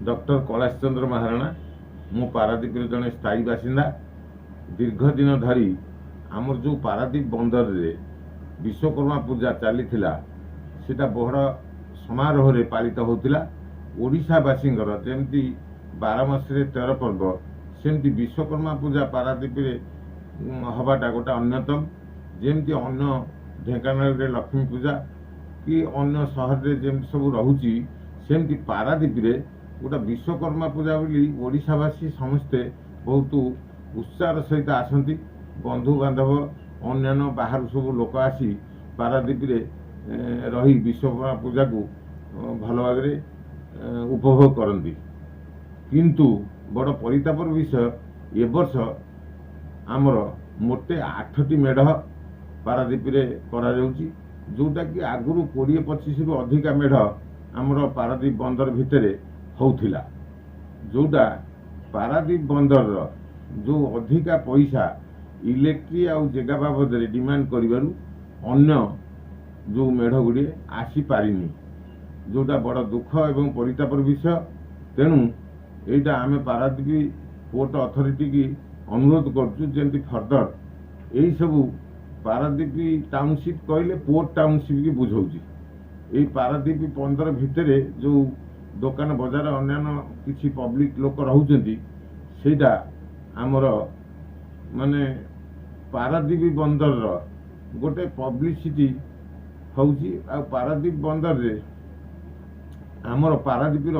Doctor Kailash Chandra Maharana. ମୁଁ ପାରାଦ୍ୱୀପର ଜଣେ ସ୍ଥାୟୀ ବାସିନ୍ଦା। ଦୀର୍ଘ ଦିନ ଧରି ଆମର ଯେଉଁ ପାରାଦ୍ୱୀପ ବନ୍ଦରରେ ବିଶ୍ୱକର୍ମା ପୂଜା ଚାଲିଥିଲା, ସେଇଟା ବଡ଼ ସମାରୋହରେ ପାଳିତ ହେଉଥିଲା। ଓଡ଼ିଶାବାସୀଙ୍କର ଯେମିତି 12 ମାସରେ 13 ପର୍ବ, ସେମିତି ବିଶ୍ୱକର୍ମା ପୂଜା ପାରାଦ୍ୱୀପରେ ହେବାଟା ଗୋଟେ ଅନ୍ୟତମ। ଯେମିତି ଅନ୍ୟ ଢେଙ୍କାନାଳରେ ଲକ୍ଷ୍ମୀ ପୂଜା କି ଅନ୍ୟ ସହରରେ ଯେମିତି ସବୁ ରହୁଛି, ସେମିତି ପାରାଦ୍ୱୀପରେ ଗୋଟେ ବିଶ୍ୱକର୍ମା ପୂଜା ବୋଲି ଓଡ଼ିଶାବାସୀ ସମସ୍ତେ ବହୁତ ଉତ୍ସାହର ସହିତ ଆସନ୍ତି। ବନ୍ଧୁବାନ୍ଧବ, ଅନ୍ୟାନ୍ୟ ବାହାରୁ ସବୁ ଲୋକ ଆସି ପାରାଦ୍ୱୀପରେ ରହି ବିଶ୍ୱକର୍ମା ପୂଜାକୁ ଭଲ ଭାବରେ ଉପଭୋଗ କରନ୍ତି। କିନ୍ତୁ ବଡ଼ ପରିତାପର ବିଷୟ, ଏ ବର୍ଷ ଆମର ମୋଟେ ଆଠଟି ମେଢ଼ ପାରାଦ୍ୱୀପରେ କରାଯାଉଛି, ଯେଉଁଟାକି ଆଗରୁ 20-25ରୁ ଅଧିକା ମେଢ଼ ଆମର ପାରାଦ୍ୱୀପ ବନ୍ଦର ଭିତରେ ହେଉଥିଲା। ଯେଉଁଟା ପାରାଦ୍ୱୀପ ବନ୍ଦରର ଯେଉଁ ଅଧିକା ପଇସା ଇଲେକ୍ଟ୍ରି ଆଉ ଜାଗା ବାବଦରେ ଡିମାଣ୍ଡ କରିବାରୁ ଅନ୍ୟ ଯେଉଁ ମେଢ଼ ଗୁଡ଼ିଏ ଆସିପାରିନି, ଯେଉଁଟା ବଡ଼ ଦୁଃଖ ଏବଂ ପରିତାପର ବିଷୟ। ତେଣୁ ଏଇଟା ଆମେ ପାରାଦ୍ୱୀପ ପୋର୍ଟ ଅଥରିଟିକି ଅନୁରୋଧ କରୁଛୁ, ଯେମିତି ଫର୍ଦର ଏଇସବୁ ପାରାଦ୍ୱୀପ ଟାଉନସିପ୍ କହିଲେ ପୋର୍ଟ ଟାଉନସିପ୍ କି ବୁଝଉଛି। ଏଇ ପାରାଦ୍ୱୀପ ବନ୍ଦର ଭିତରେ ଯେଉଁ ଦୋକାନ ବଜାର, ଅନ୍ୟାନ୍ୟ କିଛି ପବ୍ଲିକ ଲୋକ ରହୁଛନ୍ତି, ସେଇଟା ଆମର ମାନେ ପାରାଦ୍ୱୀପ ବନ୍ଦରର ଗୋଟେ ପବ୍ଲିସିଟି ହେଉଛି। ଆଉ ପାରାଦ୍ୱୀପ ବନ୍ଦରରେ ଆମର ପାରାଦ୍ୱୀପର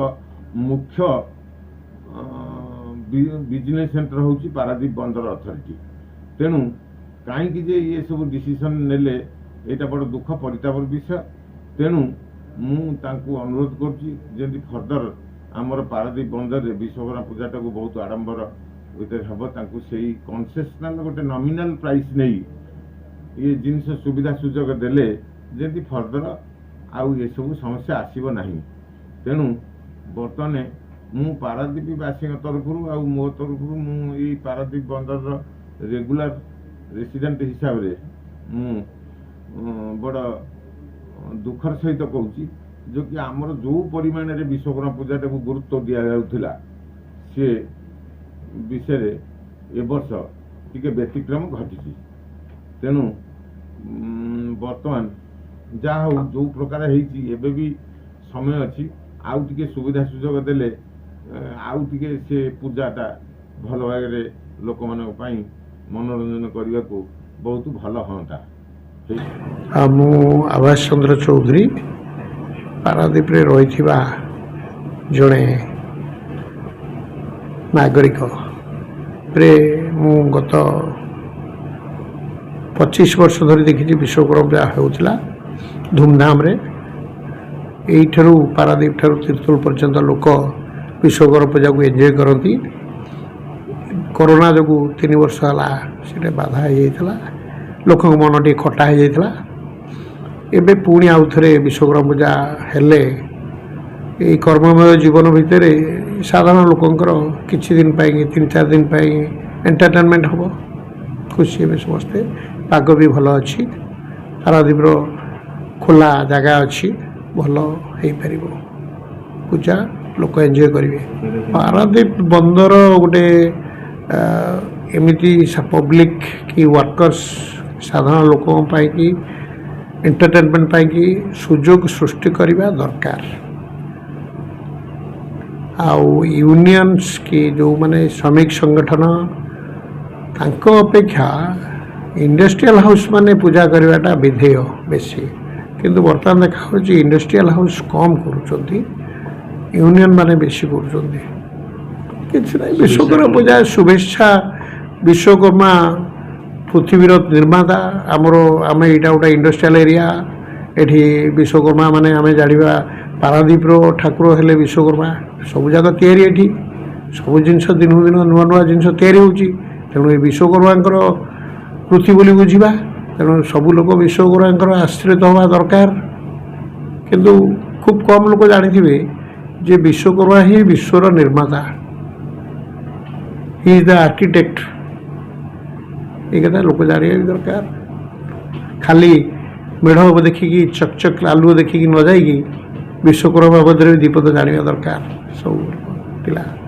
ମୁଖ୍ୟ ବିଜନେସ୍ ସେଣ୍ଟର ହେଉଛି ପାରାଦ୍ୱୀପ ବନ୍ଦର ଅଥରିଟି। ତେଣୁ କାହିଁକି ଯେ ଇଏ ସବୁ ଡିସିସନ୍ ନେଲେ, ଏଇଟା ବଡ଼ ଦୁଃଖ ପରିତାପର ବିଷୟ। ତେଣୁ ମୁଁ ତାଙ୍କୁ ଅନୁରୋଧ କରୁଛି, ଯେମିତି ଫର୍ଦର ଆମର ପାରାଦ୍ୱୀପ ବନ୍ଦରରେ ବିଶ୍ୱକର୍ମା ପୂଜାଟାକୁ ବହୁତ ଆଡ଼ମ୍ବର ଭିତରେ ହେବ, ତାଙ୍କୁ ସେଇ କନସେସନାଲ ଗୋଟେ ନମିନାଲ ପ୍ରାଇସ୍ ନେଇ ଇଏ ଜିନିଷ ସୁବିଧା ସୁଯୋଗ ଦେଲେ ଯେମିତି ଫର୍ଦର ଆଉ ଏସବୁ ସମସ୍ୟା ଆସିବ ନାହିଁ। ତେଣୁ ବର୍ତ୍ତମାନ ମୁଁ ପାରାଦ୍ୱୀପବାସୀଙ୍କ ତରଫରୁ ଆଉ ମୋ ତରଫରୁ, ମୁଁ ଏଇ ପାରାଦ୍ୱୀପ ବନ୍ଦରର ରେଗୁଲାର ରେସିଡେଣ୍ଟ ହିସାବରେ ମୁଁ ବଡ଼ ଦୁଃଖର ସହିତ କହୁଛି ଯେ କି ଆମର ଯେଉଁ ପରିମାଣରେ ବିଶ୍ୱକର୍ମା ପୂଜାଟାକୁ ଗୁରୁତ୍ୱ ଦିଆଯାଉଥିଲା, ସେ ବିଷୟରେ ଏ ବର୍ଷ ଟିକେ ବ୍ୟତିକ୍ରମ ଘଟିଛି। ତେଣୁ ବର୍ତ୍ତମାନ ଯାହା ହଉ, ଯେଉଁ ପ୍ରକାର ହେଇଛି, ଏବେ ବି ସମୟ ଅଛି। ଆଉ ଟିକେ ସୁବିଧା ସୁଯୋଗ ଦେଲେ ଆଉ ଟିକେ ସେ ପୂଜାଟା ଭଲ ଭାବରେ ଲୋକମାନଙ୍କ ପାଇଁ ମନୋରଞ୍ଜନ କରିବାକୁ ବହୁତ ଭଲ ହୁଅନ୍ତା। ଆଉ ମୁଁ ଆଭାସ ଚନ୍ଦ୍ର ଚୌଧୁରୀ, ପାରାଦ୍ୱୀପରେ ରହିଥିବା ଜଣେ ନାଗରିକ ରେ ମୁଁ ଗତ 25 ବର୍ଷ ଧରି ଦେଖିଛି, ବିଶ୍ୱକର୍ମା ପୂଜା ହେଉଥିଲା ଧୁମଧାମରେ। ଏଇଠାରୁ ପାରାଦ୍ୱୀପ ଠାରୁ ତିର୍ତ୍ତୋଲ ପର୍ଯ୍ୟନ୍ତ ଲୋକ ବିଶ୍ୱକର୍ମା ପୂଜାକୁ ଏନ୍ଜୟ କରନ୍ତି। କରୋନା ଯୋଗୁଁ 3 ବର୍ଷ ହେଲା ସେଇଟା ବାଧା ହେଇଯାଇଥିଲା। ଲୋକଙ୍କ ମନ ଟିକେ ଖଟା ହେଇଯାଇଥିଲା। ଏବେ ପୁଣି ଆଉ ଥରେ ବିଶ୍ୱକର୍ମା ପୂଜା ହେଲେ ଏଇ କର୍ମମୟ ଜୀବନ ଭିତରେ ସାଧାରଣ ଲୋକଙ୍କର କିଛି ଦିନ ପାଇଁ, 3-4 ଦିନ ପାଇଁ ଏଣ୍ଟରଟେନମେଣ୍ଟ ହେବ, ଖୁସି ହେବେ ସମସ୍ତେ। ପାଗ ବି ଭଲ ଅଛି, ପାରାଦ୍ୱୀପର ଖୋଲା ଜାଗା ଅଛି, ଭଲ ହେଇପାରିବ ପୂଜା, ଲୋକ ଏନ୍ଜୟ କରିବେ। ପାରାଦ୍ୱୀପ ବନ୍ଦର ଗୋଟେ ଏମିତି ପବ୍ଲିକ୍ କି ୱାର୍କର୍ସ, ସାଧାରଣ ଲୋକଙ୍କ ପାଇଁକି ଏଣ୍ଟରଟେନମେଣ୍ଟ ପାଇଁକି ସୁଯୋଗ ସୃଷ୍ଟି କରିବା ଦରକାର। ଆଉ ୟୁନିୟନ୍ସ କି ଯେଉଁମାନେ ଶ୍ରମିକ ସଂଗଠନ, ତାଙ୍କ ଅପେକ୍ଷା ଇଣ୍ଡଷ୍ଟ୍ରିଆଲ ହାଉସ୍ ମାନେ ପୂଜା କରିବାଟା ବିଧେୟ ବେଶୀ। କିନ୍ତୁ ବର୍ତ୍ତମାନ ଦେଖାହେଉଛି ଇଣ୍ଡଷ୍ଟ୍ରିଆଲ ହାଉସ୍ କମ୍ କରୁଛନ୍ତି, ୟୁନିୟନ ମାନେ ବେଶୀ କରୁଛନ୍ତି। କିଛି ନାହିଁ, ବିଶ୍ୱକର୍ମା ପୂଜା ଶୁଭେଚ୍ଛା। ବିଶ୍ୱକର୍ମା ପୃଥିବୀର ନିର୍ମାତା ଆମର। ଆମେ ଏଇଟା ଗୋଟେ ଇଣ୍ଡଷ୍ଟ୍ରିଆଲ ଏରିଆ। ଏଠି ବିଶ୍ୱକର୍ମା ମାନେ ଆମେ ଜାଣିବା, ପାରାଦ୍ୱୀପର ଠାକୁର ହେଲେ ବିଶ୍ୱକର୍ମା। ସବୁ ଯାକ ତିଆରି ଏଠି, ସବୁ ଜିନିଷ ଦିନକୁ ଦିନ ନୂଆ ନୂଆ ଜିନିଷ ତିଆରି ହେଉଛି। ତେଣୁ ଏ ବିଶ୍ୱକର୍ମାଙ୍କର କୃତି ବୋଲି ବୁଝିବା। ତେଣୁ ସବୁ ଲୋକ ବିଶ୍ୱକର୍ମାଙ୍କର ଆଶ୍ରିତ ହେବା ଦରକାର। କିନ୍ତୁ ଖୁବ୍ କମ୍ ଲୋକ ଜାଣିଥିବେ ଯେ ବିଶ୍ୱକର୍ମା ହିଁ ବିଶ୍ୱର ନିର୍ମାତା। He is the architect. ଏ କଥା ଲୋକ ଜାଣିବା ବି ଦରକାର। ଖାଲି ମେଢ଼ ଦେଖିକି, ଚକ୍ ଚକ୍ ଆଲୁଅ ଦେଖିକି ନ ଯାଇକି ବିଶ୍ୱକର୍ମା ବାବଦରେ ବି ଦିପଦ ଜାଣିବା ଦରକାର ସବୁ। ଥିଲା।